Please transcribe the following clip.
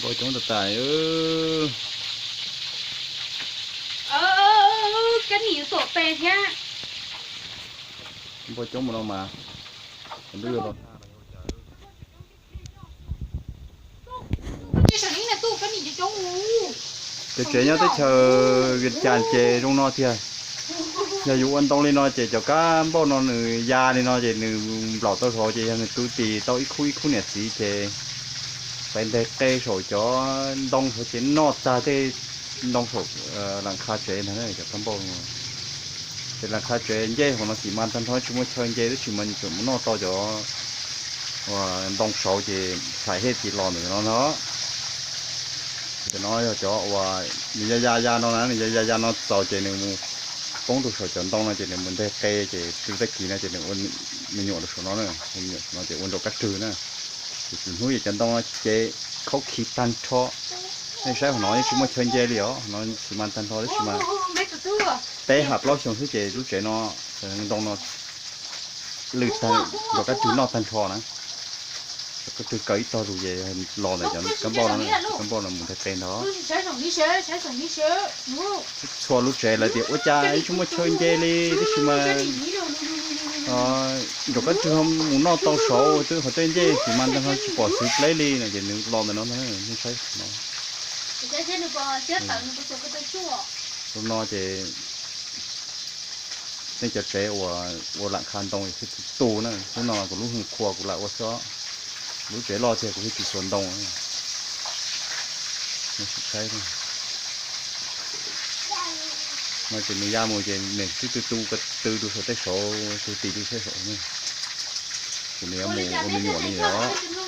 Npua coob tas tas. Kab nim yuav tuam pes thiab. Npua coob mus no mas, ntuj yuav los. Cov tsev nyob teb chaws Vias Cas ces zoo no tiag. Yog yus ua ntoo li no ces cov kab npauj no nws ya li no ces nws nplaum tau saud ces yog nws tu tis tau ib khub ib khub niam txiv ces peb nteg qe saum cov ntoo saud ces noj tag tej ntoo saum las qha tsev ntag cov kab npauj. Ces las qha tsev ncej hauv no xim mas tag nrho tsis muaj chaw nce tab sis mas tseem mus noj tau cov ntoo saud ces txhais thiaj tis los ntawm no no. Cov no yog cov uas nws ya ya ya no na, nws ya ya ya no txaus ces nws mus poob rau saum cov ntoo no ces nws mus nteg qe ces tw tag kis no ces nws ua me nyuam rau saum no na, me nyuam saum no ces ua nraum kab rwg na. Ces txhua hnub ces cov ntoo no ces khaub khi tag nrho. Nej saib hauv no yeej tsis muaj chaw nce li os, no xim mas tag nrho tab sis mas peb ha plaub xyoo xwb ces lub tsev no, ntoo no lwj tag, nraum kab rwg noj tag nrho na. Nraum kab rwg kaw ib tog lus ces los ntawm cov kab npauj no, kab npauj no mus nteg qe ntag. Txhua lub tsev lawv tias ua cas tsis muaj chaw nce li tab sis mas nraum kab rwg mus noj tau saud twb qhov tej ncej xim mas ntag no tsis pom xwv pleb li no ces nws los ntawm no ntag, nej saib no. Tus no ces nej cov tsev uas ua lam qha ntoo thiaj tsis tu na, hnub no kuv lub hwj qhua kuv lam ua xwb, lub tsev loj tiag kuv thiaj tsis xuas ntoo. No ces nws ya mus ces nws twb tu tu ko tw rau saum tej saud, tu tis rau tej saud ne, ces nws yuav mus ua me nyuam li os.